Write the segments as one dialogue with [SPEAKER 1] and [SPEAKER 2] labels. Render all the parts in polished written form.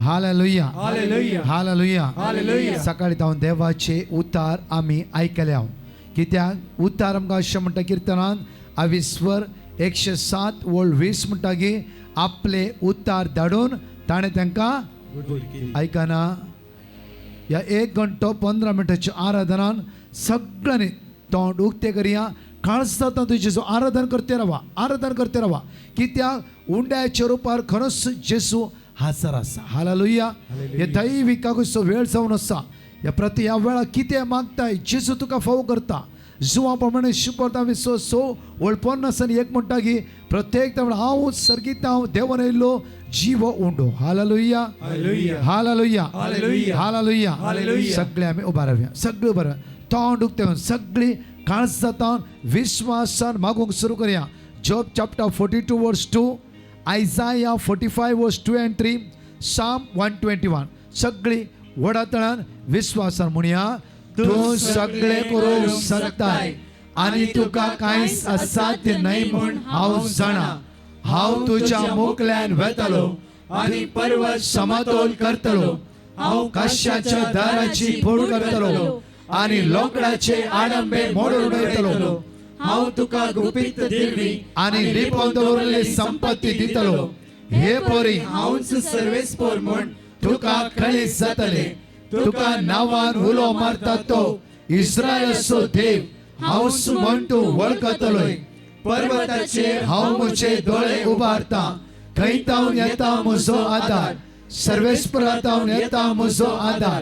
[SPEAKER 1] Hallelujah,
[SPEAKER 2] hallelujah,
[SPEAKER 1] hallelujah,
[SPEAKER 2] hallelujah.
[SPEAKER 1] सकाळी तावन देवाचे उतार आमी आयकल्या. कित्याक उतार आमकां अशें म्हणटा किर्तनान अविस्वर 107 ओळ 20 म्हणटा की आपले उतार धाडून ताणें तांकां आयकना. ह्या 1 घंटो 15 मिनटाच्या आराधनान सगळ्यांनी तोंड उक्तें करया. काळज जाता तुजें जेजू आराधन करते रावा, आराधन करते रावा. कित्याक उंड्याच्या रुपार खरोच जेजू हाजर आसा. हालेलुया. हे दैवी कागूचो वेळ जावन आसा. ह्या प्रती ह्या वेळार कितें मागताय जेजू तुका फावो करता. जुवा प्रमाणे शिपरता विसो सो ओळ 50 आनी 1 म्हणटा की प्रत्येक हांव सर्गीत हांव देवान येयल्लो जीव उंडो. Hallelujah,
[SPEAKER 2] hallelujah,
[SPEAKER 1] hallelujah,
[SPEAKER 2] hallelujah,
[SPEAKER 1] hallelujah.
[SPEAKER 2] Hallelujah.
[SPEAKER 1] सगळे आमी उबा रावया, सगळे उबा रावया. तोंड उक्तें सगळी काळज जाता विश्वासान मागूंक सुरू करया. Job chapter 42 verse 2, Isaiah 45 verse 2 and 3, Psalm 121. सगळी व्हडा तळान विश्वासान म्हणया, तूं सगळे करूंक शकताय आनी तुका कांयच असाध्य न्हय म्हूण हांव जाणा. हांव तुज्या मोकल्यान वेतलो
[SPEAKER 2] आनी पर्वत
[SPEAKER 1] समतोल करतलो. हांव काश्याच्या दाराची फोड करतलो आनी लोकडाचे आडंबे मोडून उडयतलो.
[SPEAKER 2] हांव तुका गुपीत दिल्ली
[SPEAKER 1] आनी लिपोवन दवरलेली संपत्ती दितलो. हे पोरी
[SPEAKER 2] हांवच सर्वेस्पोर म्हूण
[SPEAKER 1] तुका कळीत जातले. तुका नांवान उलो मारता तो इस्रायलाचो देव हांवच म्हण तूं वळखतलोय.
[SPEAKER 2] पर्वताचेर
[SPEAKER 1] हांव म्हजे दोळे उबारता, खंय तावन येता म्हजो आदार? सर्वेस्परातावन येता म्हजो आदार.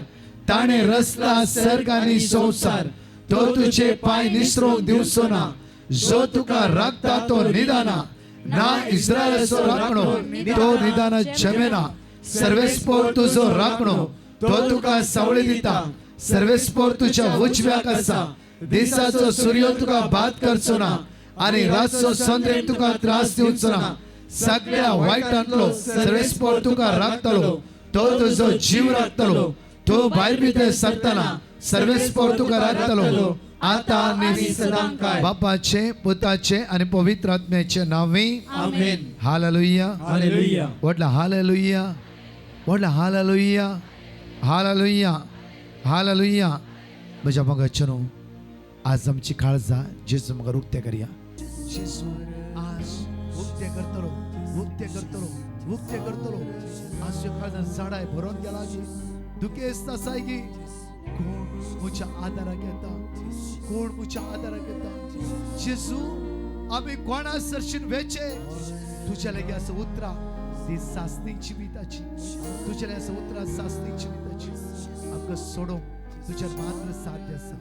[SPEAKER 1] ताणें रचला सर्ग आनी संवसार. तो तुजे पांय निसरोंक दिवचो ना. जो तुका राखता तो निदाना ना. इस्रायलाचो राखणो तो निदाना जमेना. सर्वेस्पोर तुजो राखणो, तो तुका सावळी दिता. सर्वेस्पोर तुज्या उजव्याक आसा. दिसाचो सूर्य तुका बाद करचो ना आनी रातचो संद्रेम तुका त्रास दिवचो ना. सगळ्या वायटांतलो सर्वेस्पोर तुका राखतलो. तो तुजो जीव राखतलो. तो भायर भितर सरतना सर्वेस्पोर तुका राखतलो, आता आनी
[SPEAKER 2] सदांकाळ.
[SPEAKER 1] बापाचे, पुताचे आनी पवित्र आत्म्याचे नांवे.
[SPEAKER 2] आमेन.
[SPEAKER 1] हालेलुया.
[SPEAKER 2] हालेलुया.
[SPEAKER 1] व्हडला हालेलुया, व्हडला हालेलुया, हालेलुया, हालेलुया. म्हज्या मोगाचें न्हू, आज आमची काळजां जेजू मुखार उक्तें करया. जेजू आज उक्तें करतलो, उक्तें करतलो, उक्तें करतलो. आज ह्यो काळजां झाडाय भरोन गेला गी, दुखेस्त आसाय गी. कोण म्हज्या आदाराक येता? कोण म्हज्या आदाराक येता? जेजू, आमी कोणा सरशीन वेचे? तुज्या लागीं आसा उतरां ती सासणी जिविताची. तुज्या लागीं आसा उतरां सासणी जिविताची. आमकां सोडोवंक तुज्यार मात्र साध्य आसा,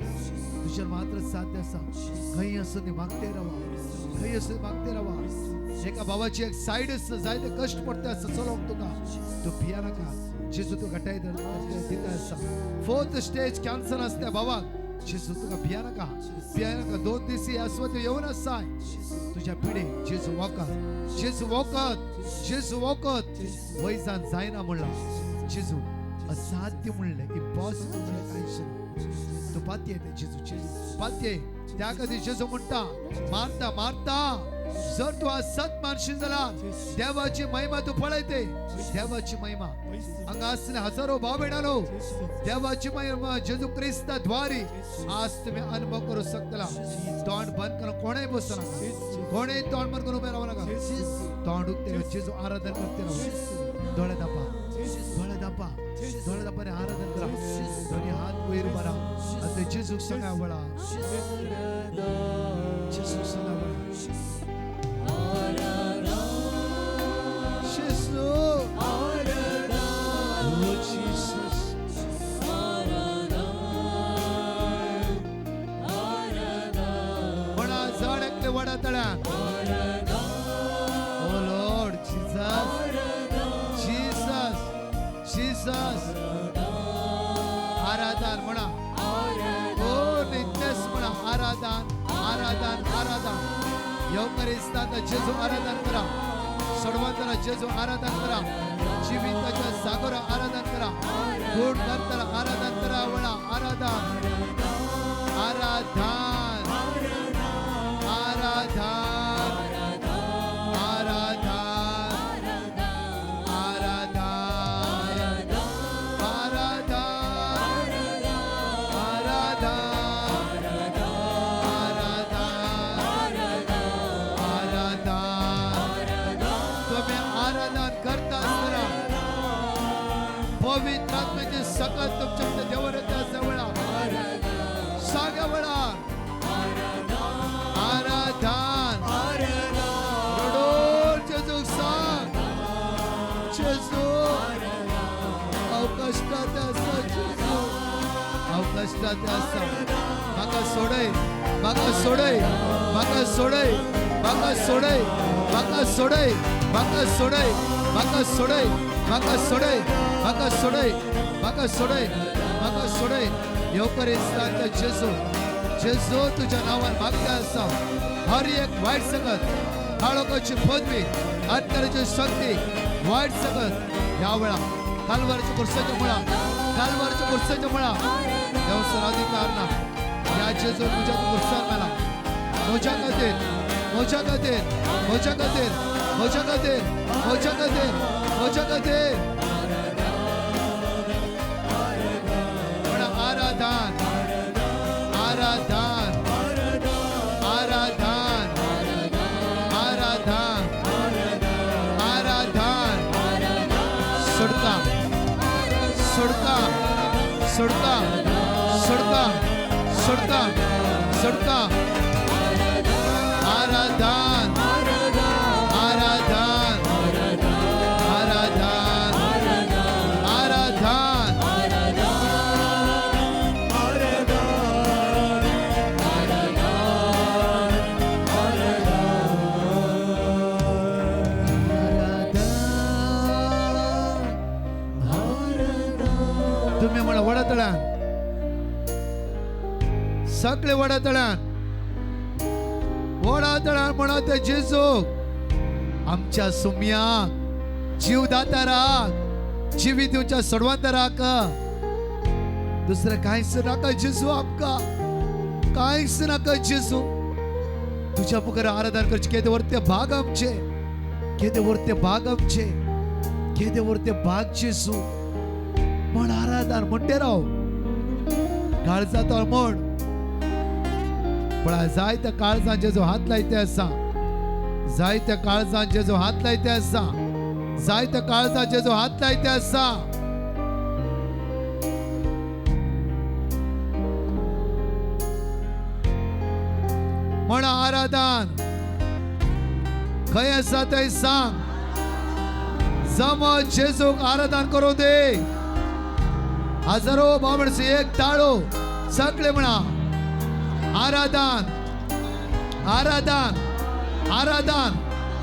[SPEAKER 1] तुज्यार मात्र साध्य आसा. खंय आसूं ती मागते रावा, खंय आसूं ती मागते रावा. एका भावाची एक सायड आसा, जायते कश्ट पडटा आसा चलोवंक तुका. तूं भिया नाका, जेजू तुका घटाय दिता आसा. फोर्थ स्टेज कॅन्सर आसा त्या भावाक. जेजू तुका भिया नाका, भिया नाका. 2 दीस अस्वस्थ येवन आसाय तुज्या पिडे. जेजू वखद, जेजू वखद, जेजू वखद. वैजान जायना म्हणला, जेजू असाध्य म्हणलें, इम्पॉसिबल म्हणलें कांयच ना. तूं पातये ते जेजूचेर पातये. त्या खातीर जेजू म्हणटा, मारता मारता, जर तूं आज सत मानशी जाल्यार देवाची महिमा तूं पळयते. देवाची महिमा हांगा आसले हजारो भाव भयणानो, देवाची महिमा जेजू क्रिस्ता द्वारी आज तुम्ही अनुभव करू शकतला. तोंड बंद करून कोणेय बसू नाका, कोणेय तोंड बंद करून उबे रावू नाका. तोंड उक्ते जेजू आराधन करते राव. दोळे दापा, दोळे दापा, दोळे दापा आनी आराधन करा. दोन्ही हात वयर उबारा आनी जेजूक सांगा वळा, जेजूक सांगा वळा. जेजू, Oh Jesus. म्हणा जण एकले वडा तळ्यान. Oh Lord Jesus, Jesus, Jesus. आराधन म्हणा. ओ नित्यस म्हणा. आराधन, आराधन, आराधन. येवकरिस्तांत जेजू आराधन करा. सर्वांतना जेजू आराधन करा. जिविताच्या सागरा आराधन करा. गुण करताना आराधन करा. वळा आराधन, आराधन, आराधन, आराधन, आराधन. पवित्र आत्म्याची सकत तुमच्या देवर जवळ सांगा वेळा आराधन रडून जेजूक सांग जेजू हांव कश्टांत आसा जेजू हांव कश्टांत आसा म्हाका सोडय म्हाका सोडय म्हाका सोडय म्हाका सोडय म्हाका सोडय म्हाका सोडय म्हाका सोडय म्हाका सोडय म्हाका सोडय म्हाका सोडय म्हाका सोडय येवकरिस्तांत जेजू जेजू तुज्या नांवान मागता आसा हर एक वायट सकत काळोखाची पदवी अंतराची शक्ती वायट सकत ह्या वेळा कालवारच्या कुर्साच्या मुळा कालवारच्या कुर्साच्या मुळा देवसर अधिकार ना ह्या जेजू तुज्या कुर्सार मेला म्हज्या खातीर म्हज्या खातीर म्हज्या खातीर म्हज्या खातीर म्हज्या खातीर म्हज्या खातीर आराधन आराधन आराधन आराधन आराधन सुटका सुटका सुटका सुटका सुटका सुटका आराधन आराधन आराधन आराधन तुम्ही म्हणा वडातळान सगळे वडातळान वडातळान म्हणा ते जेजू आमच्या सुम्याक जीव दाताराक जिवीत दिवच्या सोडवांतराक दुसरं कांयच नाका जेजू आमकां कांयच नाका जेजू तुझ्या मुखार आराधन करचे केदे वरते भाग आमचे केदे वरते भाग आमचे केदे वरते भाग जेजू म्हण आराधन म्हणटे राव काळजांत म्हण पण जायत्या काळजांचे जो हात लायते आसा जायत्या काळजांचे जो हात लायते आसा जायत्या काळजांचे जो हात लायते आसा म्हण आराधन खंय आसा थंय सांग जमत जेजूक आराधन करूं दे हजारो बाबडसे एक ताळो सगळे म्हणा आराधन आराधन आराधन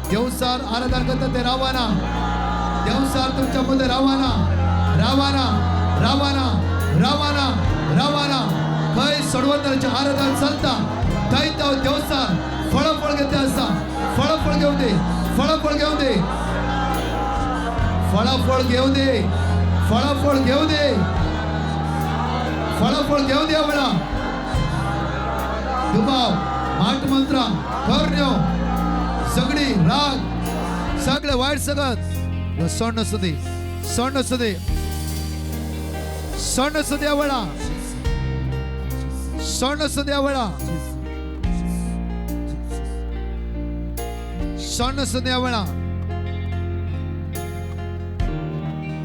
[SPEAKER 1] देवसार आराधन करता ते रावाना देवसार तुमच्या मध्ये रावाना रावाना रावाना रावाना रावाना खंय सोडवताचे आराधन चलता थंय तो देवसार फळफळ घेते आसा फळफळ घेऊ दे फळफळ घेऊ दे फळाफळ घेऊ दे फळाफळ घेऊ दे फळाफळ घेऊ दे वेळा दुबाव माट मंत्र करण्यो सगळी राग सगळे वाईट सगळं सण असू दे सण असू दे सण असू द्या वेळा सण असू द्या वेळा सण असू द्या वेळा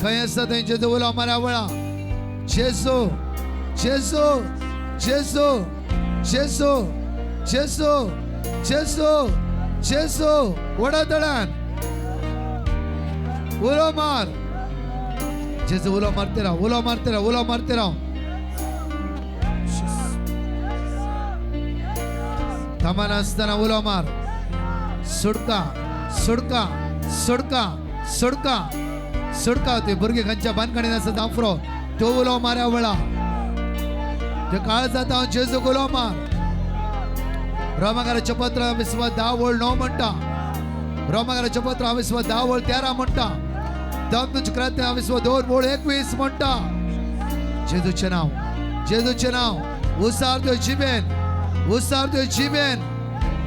[SPEAKER 1] खंय आसा थंय जेजू उलो मारा वेळा जेजू जेजू जेजू जेजू जेजू जेजू जेजू वडा तळान उलो मार जेजू उलो मारते राव उलो मारते राव उलो मारते राव थांबनासतना उलो मार सुटका सुटका सुटका सुटका सुटका ते भुरगे खंयच्या बांदकाणीन आसा जांफरो तो उलो मारा वेळा ते काळ जाता हांव जेजूक उलो मार रोमाकाराचें पत्र विस्व 10 ओळ 9 म्हणटा रोमाकाराचें पत्र विस्व 10 ओळ 13 म्हणटा दमदूच क्रांती विस्व 2 ओळ 21 म्हणटा जेजूचें नांव जेजूचें नांव उसार त्यो जिबेन उसार त्यो जिबेन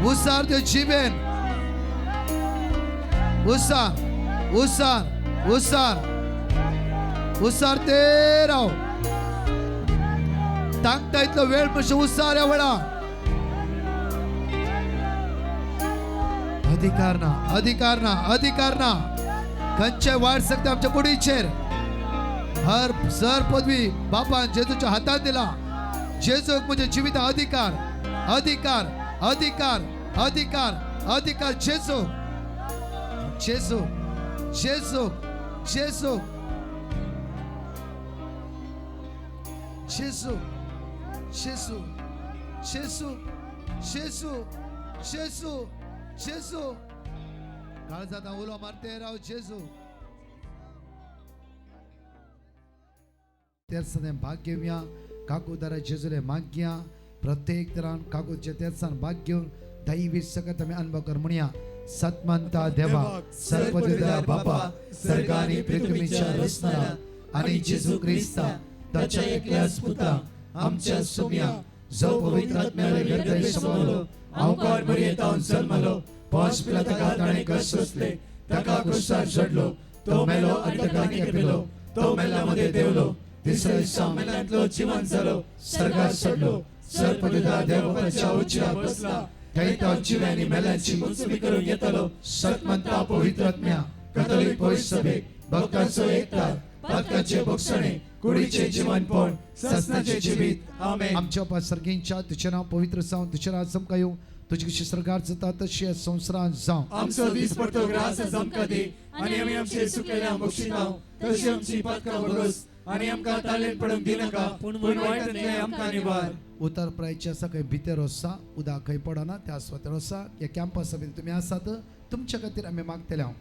[SPEAKER 1] उसार त्यो जिबेन उसार उसार उसार उसार ते राव तांकता इतलो वेळ मातशें उसार ह्या वेळा अधिकार ना अधिकार ना अधिकार ना खंयचे वायट सकता आमच्या कुडीचेर हर सर पदवी बापान जेजूच्या हातात दिला. जेजूक म्हणजे जिवित अधिकार, अधिकार, अधिकार, अधिकार, अधिकार. जेजू, जेजू, जेजू, जेजू, जेजू, जेजू, जेजू, जेजू, जेजू, जेजू. काळजात उलो मारते राव जेजू. तेरसाने भाग घेऊया. काकूदारा जेजूले मागया. प्रत्येक तरान काकूच्या तेरसान भाग घेऊन दैवी सकत आमी अनुभव कर म्हणया. सतमंता देवा, सर्वदिदा बापा, सर्गानी पृथ्वीच्या रचणारा आणि जेजू ख्रिस्ता ताच्या एकल्याच पुता आमच्या सोम्या, जो पवित्र आत्म्याले गर्भे समावलो,
[SPEAKER 2] अवकार मरियेतावन जल्मलो, पांच पिला ताका ताणें कश्ट सोंसले, ताका क्रुसार चडलो, तो मेलो आनी ताका खेपिलो, तो मेल्ल्या मदें देंवलो, तिसऱ्या दिसा मेल्यांतलो जिवन जालो, सर्गार चडलो, सर्पदिदा देवबापाच्या उजव्या बसला, थंय तो जिव्या आनी मेल्यांची मुंचमी करूंक येतलो. सतमंता पवित्र आत्म्या, कथोलीक पवित्र सभेक, भक्तांचो एकतार, पातकाचे भोगसणे, कुडीचे जिवनपण, ससनाचे जिवीत. आमेन.
[SPEAKER 1] आमच्या बापा सर्गींच्या, तुझें नांव पवित्र जावं, तुझें राज आमकां येवं, तुजी कशी सरकार जाता तशी ह्या संवसारांत जावं.
[SPEAKER 2] आमचो दीस पडतो ग्रास आमकां दी आनी आमी आमचे सुकेल्या बक्षिताव तशी आमची पातकां भोगस आनी आमकां तालेन पडूंक दिनाका, पूण वायटांतलें आमकां निवार.
[SPEAKER 1] उतर प्रायचे आसा खंय भितर आसा, उदक खंय पडना त्या सुवातेर आसा. ह्या कॅम्पसा भितर तुमी आसात, तुमच्या खातीर आमी मागतले. हांव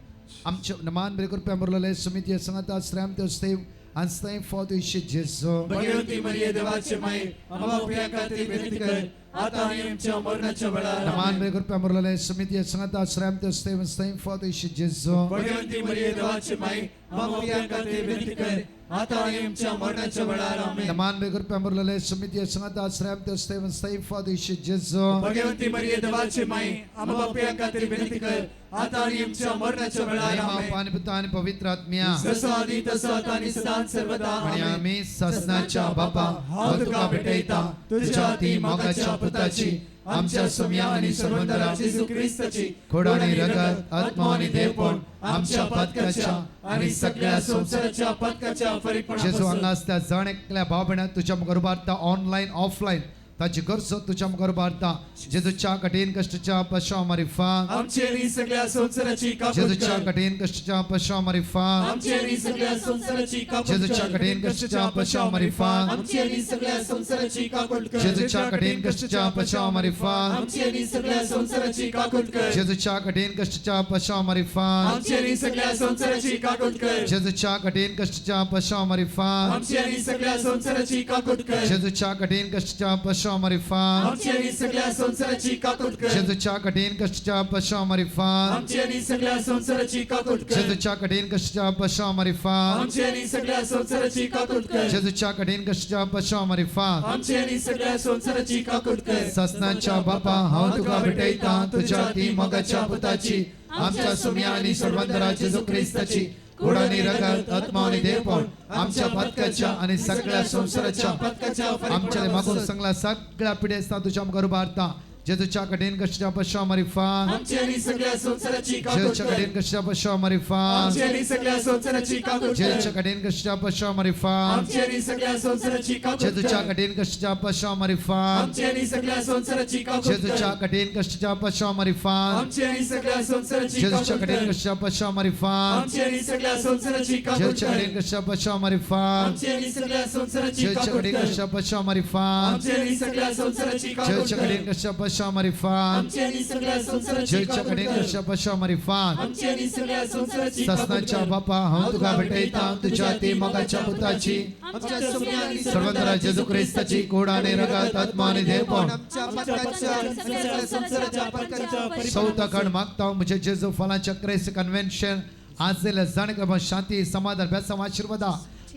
[SPEAKER 1] आमचे मान बरे कृपया मुरलेले समिती सांगता श्रम देव आनी फॉद जेजू.
[SPEAKER 2] भगवती मरिये देवाचे माई, आम्हा पाप्यां खातीर विनंती कर, आता आनी आमच्या मरणाच्या वेळार.
[SPEAKER 1] मान बरे कृपया मुरलेले समिती सांगता श्रम देव आनी फॉद जेजू.
[SPEAKER 2] भगवती मरिये देवाचे माई, आम्हा पाप्यां खातीर विनंती कर, आता आनी आमच्या मरणाच्या वेळार. आमेन.
[SPEAKER 1] मान बरे कृपया मुरलेले समिती सांगता श्रम देव आनी फॉद जेजू.
[SPEAKER 2] भगवती मरिये देवाचे माई, आम्हा पाप्यां खातीर विनंती कर, आता आनी आमच्या मरणाच्या वेळार. आमेन.
[SPEAKER 1] पाणी पुता आणि पवित्र आत्म्या.
[SPEAKER 2] जसो आदी तसो आता आनी सदांच सर्वदा.
[SPEAKER 1] आणि
[SPEAKER 2] आमेन.
[SPEAKER 1] आम्ही ससनाच्या बापा, हांव तुका भेटयता तुझ्या ती मोगाच्या पुताची, आमच्या सुम्या आणि सर्वंतरा
[SPEAKER 2] जेजू ख्रिस्ताची
[SPEAKER 1] खोड आणि रगत, आत्मा आणि देवपण, आमच्या पातकाच्या
[SPEAKER 2] आणि सगळ्या संसाराच्या पातकाच्या
[SPEAKER 1] जेजू
[SPEAKER 2] फरीकपणापासून
[SPEAKER 1] हांगा आसता जण एकल्या भाव भयणां तुझ्या मुखार उबारता. ऑनलायन ऑफलायन ताची गरजो तुझ्या मुखार उबारता. जेजूच्या कठीण कश्टच्या पशा मारिफा
[SPEAKER 2] आमची आणि सगळ्या संसाराची काकूत
[SPEAKER 1] जेजूच्या
[SPEAKER 2] कर.
[SPEAKER 1] कठीण कश्टच्या पशा मारिफा
[SPEAKER 2] आमची आणि सगळ्या संसाराची काकूत
[SPEAKER 1] जेजूच्या
[SPEAKER 2] कर.
[SPEAKER 1] कठीण कश्टच्या पशा मारिफा
[SPEAKER 2] आमची आणि सगळ्या संसाराची काकूत कर.
[SPEAKER 1] जेजूच्या कठीण कश्टच्या पशा मारिफा
[SPEAKER 2] आमची आणि सगळ्या संसाराची काकूत कर.
[SPEAKER 1] जेजूच्या कठीण कश्टच्या पशा मारिफा
[SPEAKER 2] आमची आणि सगळ्या संसाराची काकूत कर.
[SPEAKER 1] जेजूच्या कठीण कश्टच्या पशा मारिफा
[SPEAKER 2] आमची आणि सगळ्या संसाराची काकूत कर.
[SPEAKER 1] जेजूच्या कठीण कश्टच्या पशा मारिफा
[SPEAKER 2] आमची आणि सगळ्या संसाराची काकूत कर.
[SPEAKER 1] जेजूच्या कठीण कश्टच्या पशा मारिफा
[SPEAKER 2] आमची आणि सगळ्या संसाराची काकूत कर.
[SPEAKER 1] जेजूच्या कठीण कश्टच्या पशा मारिफा
[SPEAKER 2] आमची आणि सगळ्या संसाराची काकूत कर.
[SPEAKER 1] जेजूच्या कठीण कश्टच्या पशा मारिफा
[SPEAKER 2] आमची आणि सगळ्या संसाराची काकूत कर.
[SPEAKER 1] ससनाच्या बापा, हांव तुका भेटयता तुझ्या ती मोगाच्या पुताची, आमच्या सुम्या आणि सर्वंतरा जेजू ख्रिस्ताची गोड आणि रगत, आत्मा आणि देवपण, आमच्या पातकाच्या आणि सगळ्या संसाराच्या
[SPEAKER 2] पातकाच्या
[SPEAKER 1] आमच्या मागून सांगला सगळ्या पिढ्या तुझ्या मुखार उबारता. जेजूच्या कठीण कश्टच्या पशा मारिफा
[SPEAKER 2] आमची आणि सगळ्या संसाराची काकूत
[SPEAKER 1] जेजूच्या
[SPEAKER 2] कर.
[SPEAKER 1] कठीण कश्टच्या पशा मारिफा
[SPEAKER 2] आमची आणि सगळ्या संसाराची काकूत कर.
[SPEAKER 1] जेजूच्या कठीण कश्टच्या पशा मारिफा
[SPEAKER 2] आमची आणि सगळ्या संसाराची काकूत
[SPEAKER 1] जेजूच्या
[SPEAKER 2] कर.
[SPEAKER 1] कठीण कश्टच्या पशा मारिफा
[SPEAKER 2] आमची आणि सगळ्या संसाराची काकूत
[SPEAKER 1] जेजूच्या
[SPEAKER 2] कर.
[SPEAKER 1] कठीण कश्टच्या पशा मारिफा
[SPEAKER 2] आमची आणि सगळ्या संसाराची
[SPEAKER 1] जेजूच्या
[SPEAKER 2] काकूत
[SPEAKER 1] कठीण
[SPEAKER 2] कर.
[SPEAKER 1] कश्टच्या पशा मारिफा
[SPEAKER 2] आमची आणि सगळ्या संसाराची काकूत
[SPEAKER 1] जेजूच्या
[SPEAKER 2] कर.
[SPEAKER 1] कठीण कश्टच्या पशा मारिफा
[SPEAKER 2] आमची आणि सगळ्या संसाराची
[SPEAKER 1] जेजूच्या
[SPEAKER 2] काकूत
[SPEAKER 1] कठीण
[SPEAKER 2] कर.
[SPEAKER 1] कश्टच्या पशा मारिफा
[SPEAKER 2] आमची आणि सगळ्या संसाराची काकूत
[SPEAKER 1] जेजूच्या
[SPEAKER 2] कर.
[SPEAKER 1] कठीण कश्टच्या पशा मारिफा
[SPEAKER 2] आमची आणि सगळ्या संसाराची
[SPEAKER 1] जेजूच्या
[SPEAKER 2] काकूत
[SPEAKER 1] कठीण
[SPEAKER 2] कर.
[SPEAKER 1] कश्टच्या पशा मारिफा
[SPEAKER 2] आमची आणि सगळ्या संसाराची काकूत
[SPEAKER 1] ससनाच्या
[SPEAKER 2] कर.
[SPEAKER 1] बापा, हांव तुका भेटयता तुझ्या ती मोगाच्या पुताची,
[SPEAKER 2] आमच्या सुम्या आणि
[SPEAKER 1] सर्वंतरा जेजू ख्रिस्ताची कोड आणि रगत, आत्मा आणि देवपण
[SPEAKER 2] आमच्या पातकाच्या आणि सगळ्या संसाराच्या पातकाच्या
[SPEAKER 1] सौताकड मागता म्हणजे जेजू फलाच्या क्रेस कन्व्हेन्शन आज जाणेकर शांती समाधान बेसांव आशीर्वादा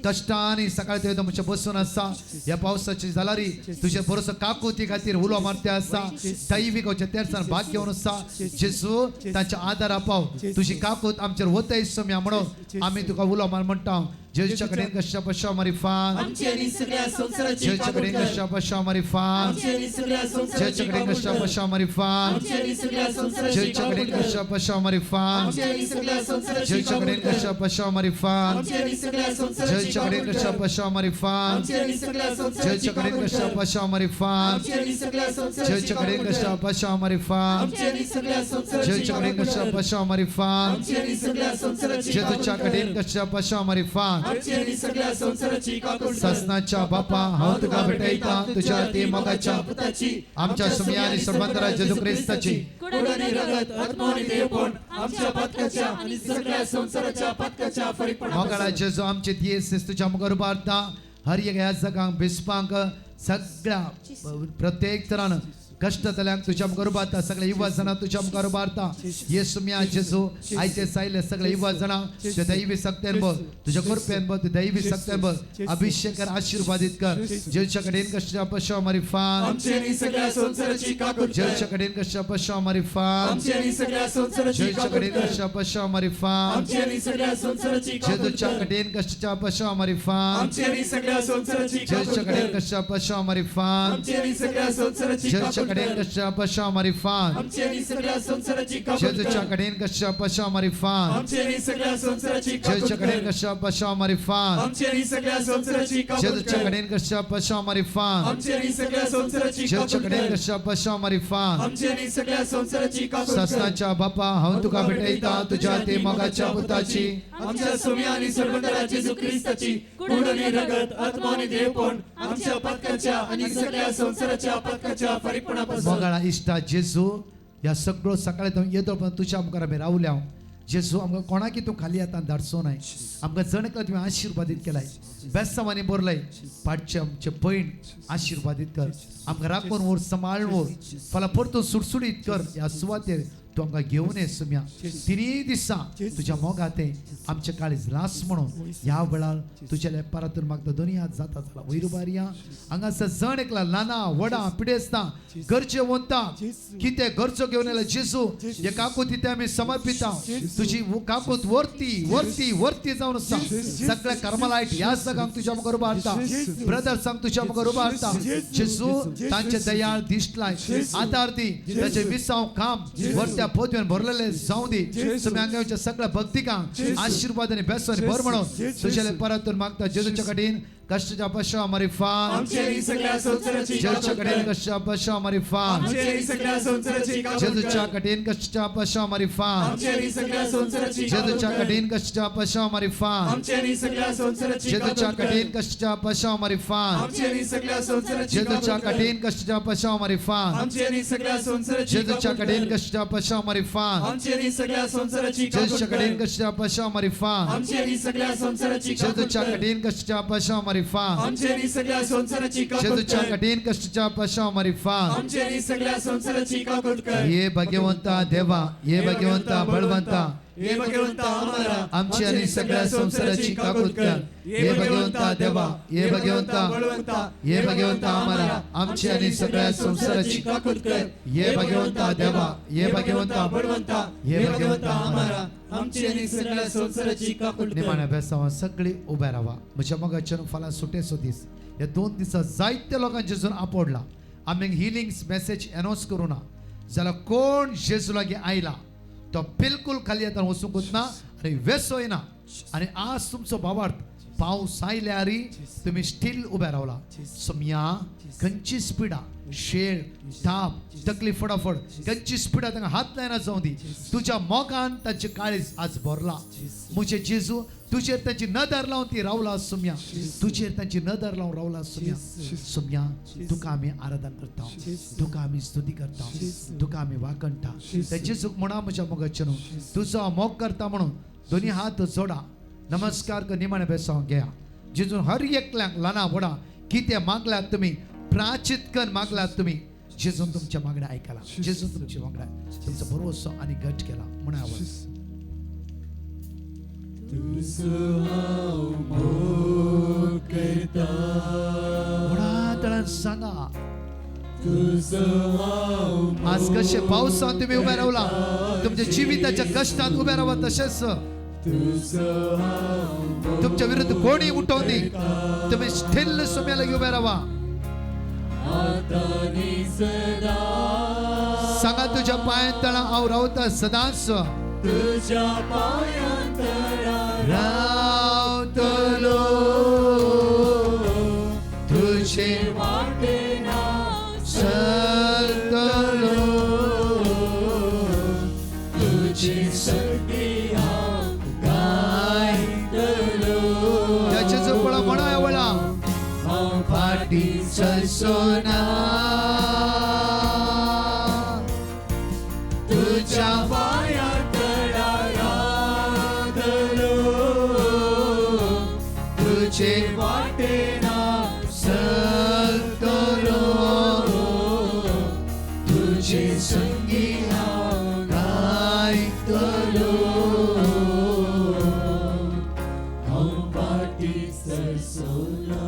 [SPEAKER 1] कष्टाने सकाळी ते तुमच्या बसून आसा. ह्या पावसाची जालारी तुझे भरोसो काकुती खातीर उलो मारते आसा. दैवीक तेरसान भाग घेवन आसा. जेजू तांच्या आदारा पाव, तुजी काकूत आमचेर वतय सम्या म्हणून आमी तुका उलो मार म्हणटा. जेजूच्या कडेन कश्या पशा मारिफात
[SPEAKER 2] आमची आनी सगळ्या संवसाराची
[SPEAKER 1] जेजूच्या
[SPEAKER 2] काकूट
[SPEAKER 1] कडेन
[SPEAKER 2] कर.
[SPEAKER 1] कश्या पशा मारिफात
[SPEAKER 2] आमची आनी सगळ्या संवसाराची
[SPEAKER 1] जेजूच्या कडेन
[SPEAKER 2] काकूट
[SPEAKER 1] कश्या
[SPEAKER 2] कर.
[SPEAKER 1] पशा मारिफात
[SPEAKER 2] आमची आनी सगळ्या संवसाराची
[SPEAKER 1] जेजूच्या
[SPEAKER 2] काकूट
[SPEAKER 1] कडेन
[SPEAKER 2] कर.
[SPEAKER 1] कश्या पशा मारिफात
[SPEAKER 2] आमची आनी सगळ्या संवसाराची
[SPEAKER 1] जेजूच्या
[SPEAKER 2] काकूट
[SPEAKER 1] कडेन
[SPEAKER 2] कर.
[SPEAKER 1] कश्या पशा मारिफात
[SPEAKER 2] आमची आनी सगळ्या संवसाराची
[SPEAKER 1] जेजूच्या कडेन
[SPEAKER 2] काकूट
[SPEAKER 1] कश्या
[SPEAKER 2] कर.
[SPEAKER 1] पशा मारिफात
[SPEAKER 2] आमची आनी सगळ्या संवसाराची
[SPEAKER 1] जेजूच्या कडेन
[SPEAKER 2] काकूट
[SPEAKER 1] कश्या
[SPEAKER 2] कर.
[SPEAKER 1] पशा मारिफात
[SPEAKER 2] आमची आनी सगळ्या संवसाराची
[SPEAKER 1] जेजूच्या कडेन
[SPEAKER 2] काकूट
[SPEAKER 1] कश्या
[SPEAKER 2] कर.
[SPEAKER 1] पशा मारिफात
[SPEAKER 2] आमची आनी सगळ्या संवसाराची
[SPEAKER 1] जेजूच्या कडेन
[SPEAKER 2] काकूट
[SPEAKER 1] कश्या
[SPEAKER 2] कर.
[SPEAKER 1] पशा मारिफात
[SPEAKER 2] आमची आनी सगळ्या संवसाराची
[SPEAKER 1] जेजूच्या
[SPEAKER 2] काकूट
[SPEAKER 1] कडेन
[SPEAKER 2] कर.
[SPEAKER 1] कश्या पशा मारिफात
[SPEAKER 2] आमची आनी सगळ्या संवसाराची काकूट कर.
[SPEAKER 1] ससनाच्या बापा हांव तुका भेटयता तुझ्या ती मोगाच्या
[SPEAKER 2] पुताची
[SPEAKER 1] आमच्या सुमया आणि सर्वांतरा जेजू ख्रिस्ताची
[SPEAKER 2] कोड आणि रगत आत्मा आणि देवपण आमच्या पातकाच्या आणि सगळ्या संवसाराच्या पातकाच्या
[SPEAKER 1] मोगाळा जेजू आमचे दियेस तुझ्या मुखार उबारता हर एक ह्या जगांक बिस्पांक सगळ्या प्रत्येक तरान कश्ट जाल्यांक तुझ्या मुखार उबारता सगळ्या युवा जाणां तुझ्या मुखार उबारता येसू मिया जेजू आयचे सायले सगळे युवा जाणां तुझ्या दैवी सक्त्यान बघ तुझ्या कृपेन बघ तुझ्या दैवी सक्त्यान बघ अभिषेक कर आशीर्वादित कर जेजूच्या कडेन कश्या पशा मारिफात
[SPEAKER 2] आमची आणि सगळ्या संवसाराची काकूट कर.
[SPEAKER 1] जेजूच्या कडेन कश्या पशा मारिफात
[SPEAKER 2] आमची आणि सगळ्या संवसाराची
[SPEAKER 1] जेजूच्या
[SPEAKER 2] काकूट
[SPEAKER 1] कडेन
[SPEAKER 2] कर.
[SPEAKER 1] कश्या पशा मारिफात
[SPEAKER 2] आमची आणि सगळ्या संवसाराची काकूट
[SPEAKER 1] जेजूच्या
[SPEAKER 2] कर.
[SPEAKER 1] कडेन कश्या पशा मारिफात
[SPEAKER 2] आमची आणि सगळ्या संवसाराची काकूट
[SPEAKER 1] जेजूच्या कडेन
[SPEAKER 2] कर.
[SPEAKER 1] कश्या पशा मारिफात
[SPEAKER 2] आमची आणि सगळ्या संवसाराची
[SPEAKER 1] जेजूच्या
[SPEAKER 2] काकूट
[SPEAKER 1] कडेन
[SPEAKER 2] कर.
[SPEAKER 1] कश्या पशा मारिफात
[SPEAKER 2] आमची आणि सगळ्या संवसाराची काकूट
[SPEAKER 1] जेजूच्या
[SPEAKER 2] कर.
[SPEAKER 1] कडेन कश्या पशा मारिफात
[SPEAKER 2] आमची आणि सगळ्या संवसाराची काकूट
[SPEAKER 1] जेजूच्या कडेन
[SPEAKER 2] कर.
[SPEAKER 1] कश्या पशा मारिफात
[SPEAKER 2] आमची आणि सगळ्या संवसाराची काकूट
[SPEAKER 1] जेजूच्या
[SPEAKER 2] कर.
[SPEAKER 1] कडेन कश्या पशा मारिफात
[SPEAKER 2] आमची आणि सगळ्या संवसाराची
[SPEAKER 1] जेजूच्या
[SPEAKER 2] काकूट
[SPEAKER 1] कडेन
[SPEAKER 2] कर.
[SPEAKER 1] कश्या पशा मारिफात
[SPEAKER 2] आमची आणि सगळ्या संवसाराची काकूट कर.
[SPEAKER 1] ससनाच्या बापा हांव तुका भेटयता तुझ्या ते मोगाच्या पुताची
[SPEAKER 2] आमच्या सुम्या आणि सर्वंतरा जेजू ख्रिस्ताची कोड आणि रगत आत्मा आणि देवपण आमच्या पातकाच्या आणि सगळ्या संवसाराच्या पातकाच्या फरीकपणापासून
[SPEAKER 1] मोगाळा इश्टा जेजू ह्या सगळो सकाळी तो येतो पण तुझ्या मुखार आमी रावल्या जेजू आमकां कोणाकी तूं खाली आतां धाडचो नाय आमकां जण एकला तुवें आशिर्वादीत केलाय बेस्तांवांनी बरलाय पाटचे आमचे भयण आशिर्वादीत कर आमकां राखून व्हर सांबाळून व्हर फाल्यां परतून सुडसुडीत कर ह्या सुवातेर तूं आमकां घेवन ये सुम्या तिनूय दिसा तुज्या मोगाते आमचे काळीज लास म्हणून ह्या वेळार तुज्या लेपारातून मागता दोनी हात जाता जाला वयर उबारया हांगासर जण एकला ल्हाना व्हडा पिडेस्तां गरजे वंता कितें गरजो घेवन येयला जेजू हे काकूत तिथे आमी समर्पिता तुजी काकूत वरती वरती वरती जावन आसा सगळ्या कर्मलायट ह्या सगळ्यांक तुज्या मुखार उबारता ब्रदर्सांक तुज्या मुखार उबारता जेजू तांचे दयाळ दिश्ट लाय आधार दी ताचे विसाव काम वरत्या पदवेन भरलेले जावं दी तुमी हांगा सगळ्या भक्तिकांक आशीर्वाद आनी बेसवानी भर म्हणून तुज्या परतून मागता जेजूच्या कडेन कश्टाच्या पशा मारिफात
[SPEAKER 2] आमची आणि सगळ्या संवसाराची
[SPEAKER 1] जेजूच्या
[SPEAKER 2] काकूट
[SPEAKER 1] कडेन
[SPEAKER 2] कर.
[SPEAKER 1] कश्टा पशा मारिफात
[SPEAKER 2] आमची आणि सगळ्या संवसाराची काकूट
[SPEAKER 1] जेजूच्या
[SPEAKER 2] कर.
[SPEAKER 1] कडेन कश्टा पशा मारिफात
[SPEAKER 2] आमची आणि सगळ्या संवसाराची काकूट
[SPEAKER 1] जेजूच्या
[SPEAKER 2] कर.
[SPEAKER 1] कडेन कश्टा पशा मारिफात
[SPEAKER 2] आमची आणि सगळ्या संवसाराची
[SPEAKER 1] जेजूच्या
[SPEAKER 2] काकूट कर.
[SPEAKER 1] कडेन कश्टा पशा मारिफात
[SPEAKER 2] आमची आणि सगळ्या संवसाराची
[SPEAKER 1] जेजूच्या
[SPEAKER 2] काकूट कर.
[SPEAKER 1] कडेन कश्टा पशा मारिफात
[SPEAKER 2] आमची आणि सगळ्या संवसाराची
[SPEAKER 1] जेजूच्या
[SPEAKER 2] काकूट
[SPEAKER 1] कडेन
[SPEAKER 2] कर.
[SPEAKER 1] कश्टा पशा मारिफात
[SPEAKER 2] आमची आणि सगळ्या संवसाराची काकूट
[SPEAKER 1] जेजूच्या कडेन
[SPEAKER 2] कर.
[SPEAKER 1] कश्टा पशा मारिफात
[SPEAKER 2] आमची आणि सगळ्या संवसाराची काकूट
[SPEAKER 1] जेजूच्या
[SPEAKER 2] कर.
[SPEAKER 1] कडेन कश्टा पशा मारिफात
[SPEAKER 2] आमची आणि सगळ्या संवसाराची काकूट
[SPEAKER 1] जेजूच्या
[SPEAKER 2] कर.
[SPEAKER 1] कडेन कश्टाच्या पशा मारिफात
[SPEAKER 2] आमची आणि सगळ्या संवसाराची काकूट कर.
[SPEAKER 1] हे भगवंता देवा हे भगवंता बळवंता
[SPEAKER 2] हे भगवंता आम्हाला
[SPEAKER 1] आमची आणि सगळ्या संसाराची काकूत कर. हे भगवंता देवा हे भगवंता
[SPEAKER 2] बळवंता
[SPEAKER 1] हे भगवंता आम्हाला आमची आणि सगळ्या संसाराची
[SPEAKER 2] काकूट कर.
[SPEAKER 1] हे भगवंता देवा हे भगवंता
[SPEAKER 2] बळवंता
[SPEAKER 1] हे
[SPEAKER 2] हे
[SPEAKER 1] भगवंता
[SPEAKER 2] भगवंता आम्हाला आमची आणि सगळ्या संसाराची काकूट कर.
[SPEAKER 1] निमाण्या बेसांवा सगळी उभे रावा म्हज्या मोगाच्यान फाल्यां सुटेचो दीस ह्या 2 दिसां जायत्या लोकांक जेजून आपडला आमी हिलिंग्स मॅसेज अनावन्स करूं ना जाल्यार कोण जेजू लागीं आयला तो बिलकुल खाली येता वचूंकच ना आनी वेसो येना आनी आज तुमचो भावार्थ पावस आयल्यार तुमी स्टील उबे रावला सम्या खंयची स्पिडा शेळ ताप तकली फटाफट खंयची स्पिडा तांकां हात लायना जावं दी तुज्या मोगान तांचे काळीज आज भरला म्हजे जेजू तुजेर तांची नदर लावन ती रावला सुम्या तुजेर तांची नदर लावन रावला सुम्या सुम्या तुका आमी आराधन करता तुका आमी स्तुती करता तुका आमी वाकणटा त्या जेजूक म्हणा म्हज्या मोगाचें न्हू तुजो मोग करता म्हणून दोनी हात जोडा नमस्कार कर निमाणे बेसांव घेया जेजून हर एकल्यांक ल्हाना व्हडा कितें मागल्यात तुमी प्राचित कर मागल्यात तुमी जेजून तुमच्या मागण्या आयकला जेजून तुमच्या मागण्या तुमचो भरवसो आनी घट केला म्हणा आवाज व्हडा तळान सांगा आज कशे पावसांत तुमी उबे रावला तुमच्या जिविताच्या कष्टात उबे रावा तशेंच
[SPEAKER 2] तुजो हांव
[SPEAKER 1] तुमच्या विरुद्ध कोणी उठवली तुम्ही स्थिल सोम्याला उभे राहा.
[SPEAKER 2] आतां नी सदा
[SPEAKER 1] सांगा तुझ्या पायांतळा हांव रावता सदांच.
[SPEAKER 2] तुझ्या पायांतळा
[SPEAKER 1] रावतलो तुझे
[SPEAKER 2] वाटेना
[SPEAKER 1] चलतलो
[SPEAKER 2] तुझी शक्ती हांव गायतलो.
[SPEAKER 1] त्याच्या जवळ म्हणा वळा
[SPEAKER 2] हांव
[SPEAKER 1] फाटी सरसोना तुझ्या
[SPEAKER 2] पायांतळा रावतलो
[SPEAKER 1] तुझे
[SPEAKER 2] वाटेना
[SPEAKER 1] चलतलो
[SPEAKER 2] तुझे संगी हांव
[SPEAKER 1] गायतलो.
[SPEAKER 2] हांव फाटी सरसोना.